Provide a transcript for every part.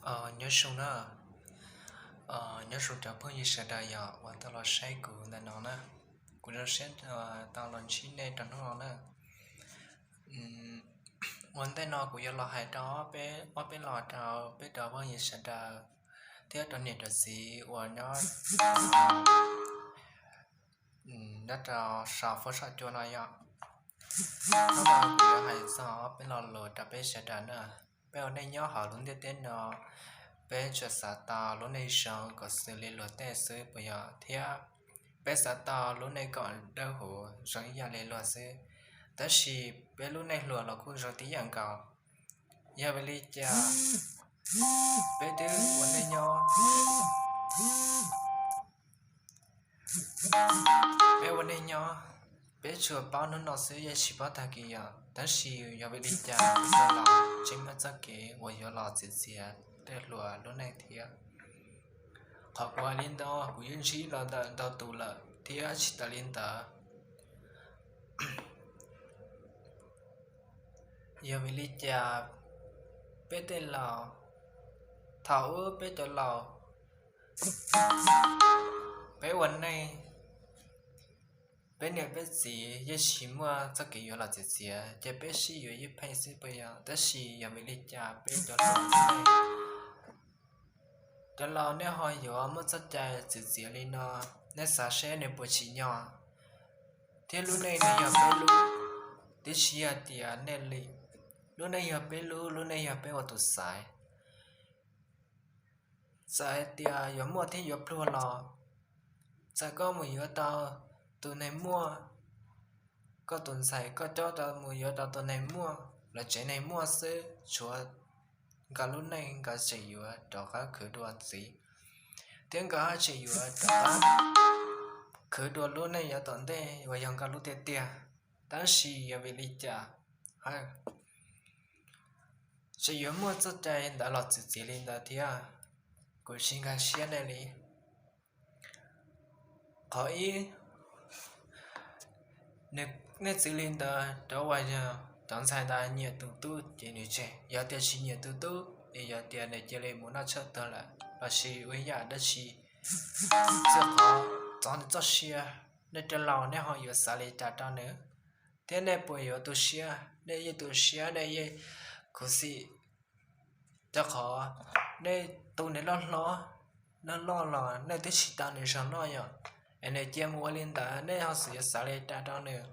Nyob zoo na, nyob zoo cov phooj ywg sawv daws yog uas tau los saib kuv ntawm no na. Kuv zoo siab tau los ntsib nej rau hnub no na. Ua ntej no kuv yuav los hais rau ob peb lo rau peb cov phooj ywg sawv daws thiab rau niam rau txiv uas nyob nyob rau saum fuab saum cua no yog. Hnub no kuv yuav hais txog ob peb lo lus rau peb sawv daws na. Peb ua neej nyob hauv lub ntiaj teb no, peb tsuas xav tau lub neej zoo kom xws li luag tej xwb puas yog? Thiab peb xav tau lub neej kom dawb huv zoo ib yam li luag xwb, tab sis peb lub neej hluas los kuj zoo tib yam nkaus. Yog vim li cas peb twb ua neej nyob peb ua neej nyob, peb tsuas paub hnub no xwb yeej tsis paub tag kis yog, tab sis yog vim li cas peb los tseem muaj txoj kev uas yuav los txiav txiav tej hluas lub neej thiab? Qhov kuv hais li ntawd kuv yeej ntsib los ntawm ntau tus lawm thiab tsis tas li ntawd. Yog vim li cas peb tej laus, thaum ub peb cov laus, peb ua neej, peb niam peb txiv yeej tsis muaj txoj kev yuav los txiav txiav, ces peb sib yuav ib pheej xwb puas yog? Tab sis yog vim li cas peb cov laus, cov laus nej ho yuav muaj txoj cai txiav txiav li no? Nej xav seb nws puas tsim nyog? Thiab lub neej nws yog peb lub, twb tsis yog tias nej li. Lub neej yog peb lub, lub neej yog peb ua tus xaiv. Txawm hais tias yuav muaj thiab yuav pluag los, txawm koj mus yuav tau tus neeg muaj, koj tus ntxhais koj coj tau mus yuav tau tus neeg muaj, lawv tsev neeg muaj xwb, tshuav nkawd lub neej nkawd tseem yuav rov qab khwv dua ntxiv, thiab nkawd haj tseem yuav rov qab khwv dua lub neej yav tom ntej uas yog nkawd lub tiag tiag. Tab sis yog vim li cas tseem yuav muaj txoj cai ntawd los txiav txiav li ntawd thiab? Kuv tsis nkag siab nej li. Qhov ib, nej txwv li ntawd rau uas yog cov ntxhais ntawd nyiam tus tub ces nws tseg, yog tias tsis nyiam tus tub es yog tias nws cia li mus noj tshaj tuag lawm los sis ua ib yam dab tsi, txawm qhov txov nws txoj sia, nej cov laus nej ho yuav xav li cas rau nws? Thiab nej puas yuav tu siab? Nej yeej tu siab, nej yeej khuv xim, rau qhov nej tu nws loj hlob, loj loj los nej twb tsis tau nws zog noj yom, es nws cia mus ua li ntawd nej ho xav yuav xav li cas rau nws?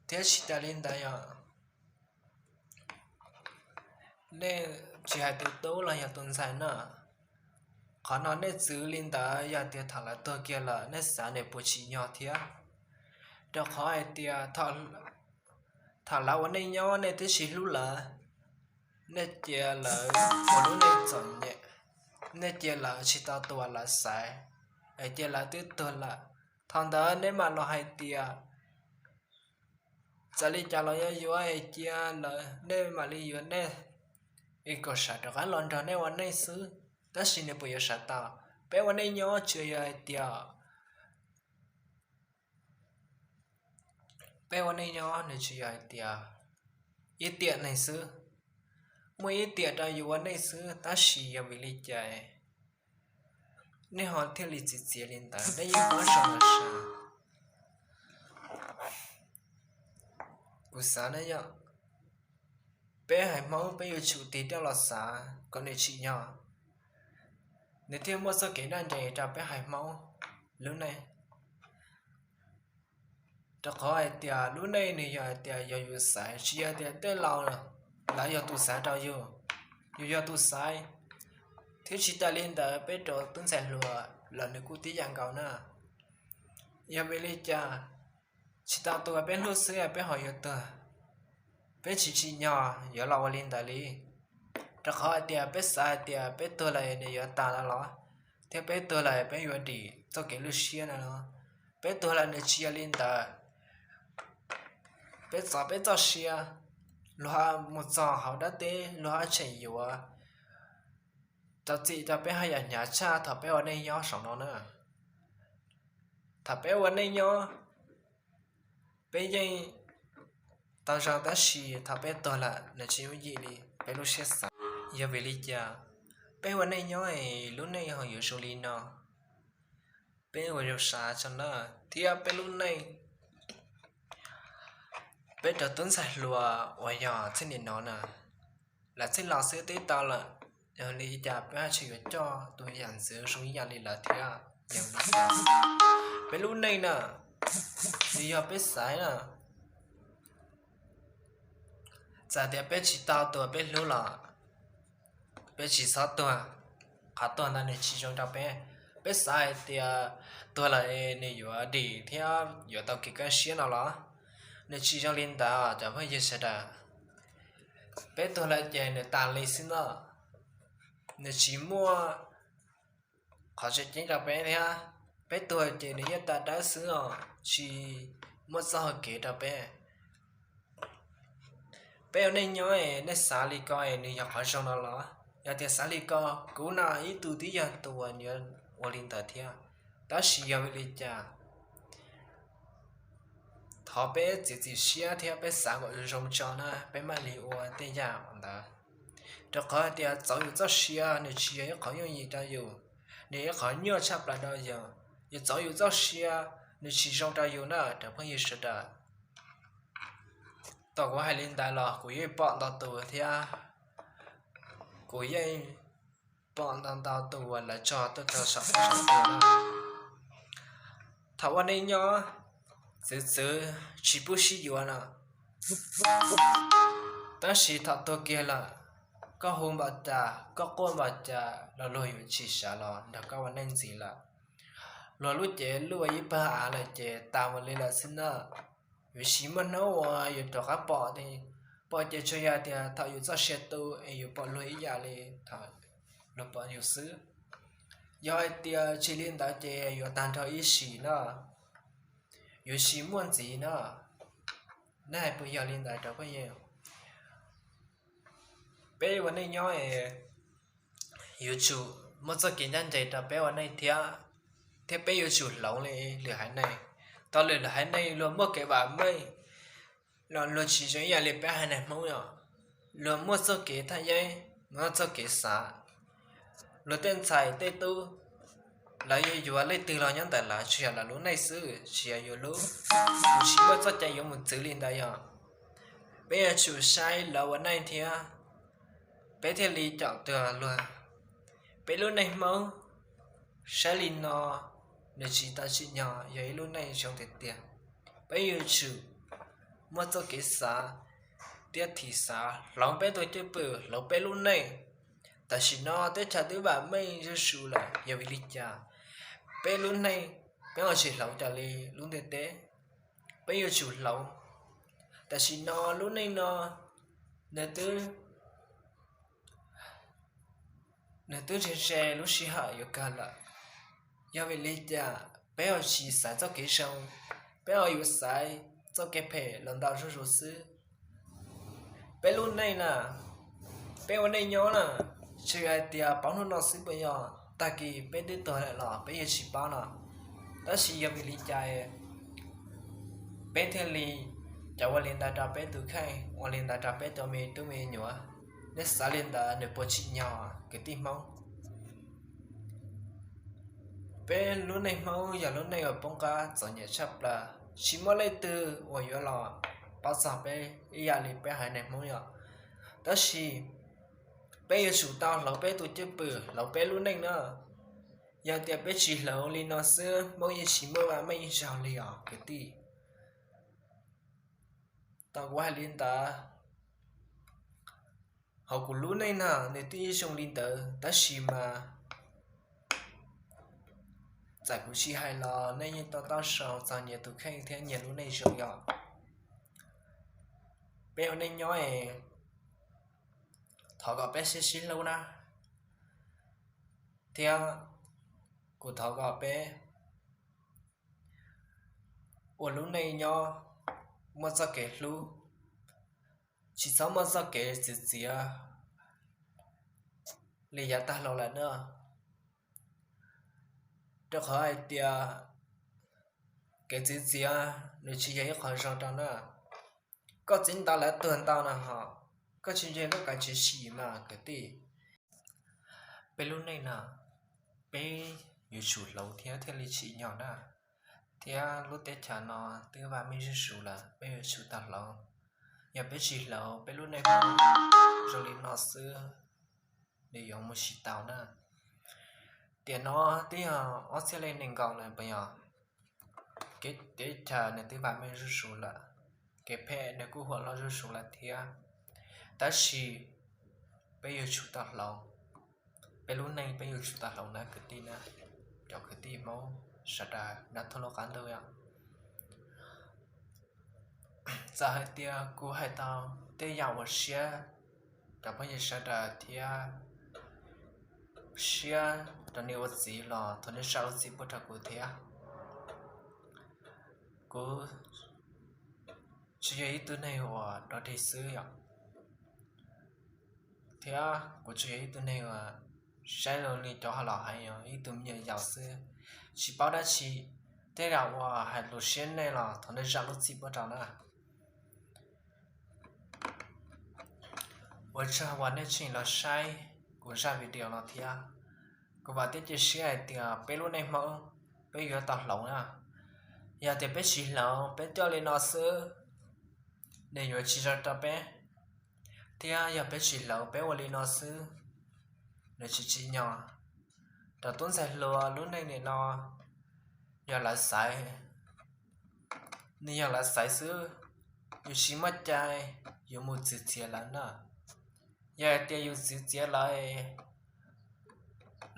Thiab tsis tas li ntawd yog nej tsis hais tus tub los yog tus ntxhais na, qhov no nej txwv li ntawd yog tias thaum lawv tuag kiag lawm nej xav nws puas tsim nyog thiab? Rau qhov hais tias thaum lawv ua neej nyob nej twb tsis hlub lawv, nej cia lawv ua lub neej txom nyem, nej cia lawv tsis tau tus uas lawv xaiv, es cia lawv twb tuag lawm. Thaum ntawd nej mam los hais tias txawm li cas los yuav yuav es cia lawv, nej mam li yuav nej, es kom sawv rov qab los nrog nej ua neej xwb. Tab sis nws puas yuav sawv tau? Peb ua neej nyob tsuas yog hais tias, peb ua neej nyob nws tsuas yog hais tias ib tiam neeg xwb, muaj ib tiam rau yus ua neej xwb, tab sis yog vim li cas nej ho thiaj li txiav txiav li ntawd? Nej yeej paub zoo los sav. Kuv xav na yom, peb haiv Hmoob peb yuav tsum tig coj los xav kom nws tsim nyog, nws thiaj muaj txoj kev ncaj ncees rau peb haiv Hmoob lub neej. Rau qhov hais tias lub neej nws yog hais tias yog yus xaiv, tsis yog tias tej laus lawv yog tus xaiv rau yus, yus yog tus xaiv. Thiab tsis tas li ntawd peb rau tub ntxhais hluas los nws kuj tib yam nkaus na. Yog vim li cas tsis tau tus uas peb hlub xwb peb ho yuav tuag? Peb tsis tsim nyog yuav los ua li ntawd li. Rau qhov hais tias peb xav hais tias peb tuag lawm nws yuav tas no los, thiab peb tuag lawm peb yuav dim txoj kev lwj siab no los, peb tuag lawm nws tsis yog li ntawd. Peb txov peb txoj sia, luag mus txog hauv dab teb luag haj tseem yuav tau txim rau peb haj yam hnyav tshaj thaum peb ua neej nyob saum no na. Thaum peb ua neej nyob, peb yeej tau zoo, tab sis thaum peb tuag lawm nws tsis yooj yim li peb lub siab xav. Yog vim li cas peb ua neej nyob es lub neej ho yuav zoo li no? Peb ua zoo xav tso na, thiab peb lub neej, peb cov tub ntxhais hluas uas yog txheej niam no na, lawv txheej laus xwb twb tau lawm, yog li cas peb ho tseem yuav coj tus yam ntxwv zoo ib yam li lawv thiab? Yog li cas? Peb lub neej na, nws yog peb xaiv na. Txawm tias peb tsis tau tus peb hlub los peb tsis txhob tuag. Qhov tuag ntawd nws tsis zoo rau peb. Peb xav hais tias tuag lawm nws yuav dim thiab yuav tau kev kaj siab no los nws tsis zoo li ntawd cov phooj ywg sawv daws. Peb tuag lawm ces nws tas li xwb no, nws tsis muaj qhov tseem ceeb rau peb thiab. Peb tuag ces nws yeej tas dawb xwb os, tsis muaj txoj hau kev rau peb. Peb ua neej nyob es nej xav li ko es nws yog qhov zoo no los? Yog tias xav li ko, kuv no ib tug twb yog tus uas yuav ua li ntawd thiab. Tab sis yog vim li cas? Thov peb txiav txim siab thiab peb xav kom zoo tso na, peb mam li ua tej yam ntawd. Rau qhov hais tias txov yus txoj sia nws tsis yog ib qhov yooj yim rau yus, nws ib qhov nyuaj tshaj plaws rau yus. Yus txov yus txoj sia, nws tsis zoo rau yus na cov phooj ywg sawv daws. Thaum kuv hais li ntawd los kuv yeej pom ntau tus thiab, kuv yeej pom ntau ntau tus uas lawv tso tuaj rau saum saum tus na. Thaum ua neej nyob, txwv txwv tsis pub sib yuav no, tab sis thaum tuag kiag lawm, koj hu npaum cas koj quaj npaum cas los luag yuav tsis xav los nrog koj ua neej ntxiv lawm. Luag lub cev luaj ib pawg av lawm ces tas mus li lawm xwb na. Yuav tsis muaj hnub uas yuav rov qab pom, pom ces tsuas yog tias thaum yus txoj sia tu es yus pom luag ib yam li thaum luag pom yus xwb. Yog hais tias tsis li ntawd ces yuav tag nrho ib sim na, yuav tsis muaj ntxiv na. Nej hais puas yog li ntawd rau phooj ywg? Peb ua neej nyob es yuav tsum muaj txoj kev ncaj ncees rau peb ua neej thiab, thiab peb yuav tsum hloov li lwm haiv neeg. Tau lwm lwm haiv neeg luag muaj kev vam meej los luag tsis zoo ib yam li peb haiv neeg Hmoob os. Luag muaj txoj kev thaj yeeb, muaj txoj kev xav. Luag tej ntxhais tej tub, lawv yuav yuav leej twg los nyob ntawm lawv, tsuas yog lawv lub neej xwb, tsis yog yus lub. Yus tsis muaj txoj cai yuav mus txwv li ntawd yog. Peb yuav tsum saib lawv ua neej thiab, peb thiaj li com tuag luag. Peb lub neej Hmoob saib li no, nws tsis tau tsim nyog yog ib lub neej zoo tiag tiag. Peb yuav tsum muaj txoj kev xav thiab thim xav hloov peb tus cwj pwm, hloov peb lub neej. Tam sim no teb chaws twb vam meej zuj zus lawm, yog vim li cas peb lub neej peb ho tsis hloov raws li lub ntiaj teb? Peb yuav tsum hloov. Tam sim no lub neej no nws twb, nws twb ze ze lub sij hawm yuav kawg lawm. Yog vim li cas peb ho tsis xaiv txoj kev zoo, peb ho yuav xaiv txoj kev phem los ntau zuj zus xwb? Peb lub neej na, peb ua neej nyob na, tsis hais tias paub hnub no xwb puas yog, tag kis peb twb tuag lawm los peb yeej tsis paub no. Tab sis yog vim li cas peb thiaj li cov ua li ntawd rau peb tus kheej, ua li ntawd rau peb cov me tub me nyuam? Nej xav li ntawd nws puas tsim nyog kwv tij Hmoob? Peb lub neej Hmoob yog lub neej uas poob qab txom nyem tshaj plaws, tsis muaj leej twg uas yuav los paub txog peb ib yam li peb haiv neeg Hmoob yom. Tab sis peb yuav tsum tau hloov peb tus cwj pwm, hloov peb lub neej na. Yog tias peb tsis hloov li no xwb, Hmoob yeej tsis muaj vaj meej zaug li os kwv tij. Tau kuv hais li ntawd, hauv kuv lub neej na nws twb zoo li ntawd tab sis mas txawm kuv tsis hais los nej yeej to taub zoo txog nyias tus kheej thiab nyias lub neej zoo yom. Peb ua neej nyob es thov kom peb sib sib hlub na, thiab kuv thov kom peb ua lub neej nyob muaj txoj kev hlub, tsis txhob muaj txoj kev txwv txiav li yav tag los lawm na. Rau qhov hais tias kev txwv txiav nws tsis yog ib qho zoo rau na. Koj txiv ntau lawv tuag ntau no ho, Koj tsis ntseeg koj kav tsij sim mas kwv tij. Peb lub neej no, peb yuav tsum hloov thiab thiaj li tsim nyog na. Thiab lub teb chaws no twb vam meej zuj zus lawm, peb yuav tsum tau hloov. Yog peb tsis hloov, peb lub neej zoo li no xwb, nws yuav mus tsis tau na. Tiam no twb yog ob txhiab leej nees nkaum lawm puas yog? Kev teb chaws nws twb vam meej zuj zus lawm, kev phem nws kuj huam loj zuj zus lawm thiab. Tab sis peb yuav tsum tau hloov, peb lub neej peb yuav tsum tau hloov na kwv tij na, cov kwv tij Hmoob sawv daws nyob thoob lub qab ntuj os. Txawm hais tias kuv hais tau tej yam uas siab rau phooj ywg sawv daws thiab siab rau niam ua txiv los thov nej zam lub txim pub rau kuv thiab. Kuv tsuas yog ib tug neeg uas dog dig xwb yom, thiab kuv tsuas yog ib tug neeg uas saib zoo li cov ho los hais yog ib tug me nyuam yaus xwb, tsis paub dab tsi. Tej yam uas hais lus siab nej los thov nej zam lub txim pub rau na. Ua tsaug uas nej tseem los saib kuv zaj video no thiab. Kuv vam thiab cia siab hais tias peb lub neej Hmoob peb yuav tau hloov na. Yog tias peb tsis hloov, peb coj li no xwb, nws yuav tsis zoo rau peb. Thiab yog peb tsis hloov, peb ua li no xwb, nws tsis tsim nyog. Rau tub ntxhais hluas lub neej nim no, yog lawv xaiv, nws yog lawv xaiv xwb, yus tsis muaj cai yuav mus txwv txiav lawv na. Yog hais tias yus txwv txiav lawv,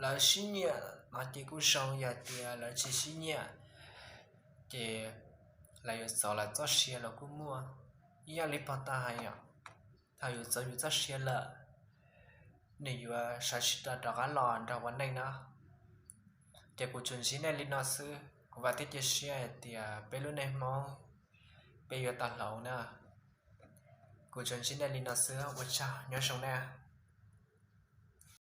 lawv sib nyiam no ces kuj zoo, yog tias lawv tsis sib nyiam ces lawv yuav txov lawv txoj sia los kuj muaj. Ib yam li pog tau hais yom, thaum yus txov yus txoj sia lawm, nws yuav sawv tsis tau rov qab los nrog ua neej na. Ces kuv tsuas ntsib nej li no xwb, kuv vam thiab cia siab hais tias peb lub neej Hmoob peb yuav tau hloov na. Kuv tsuas ntsib nej li no xwb, ua tsaug, nyob zoo na.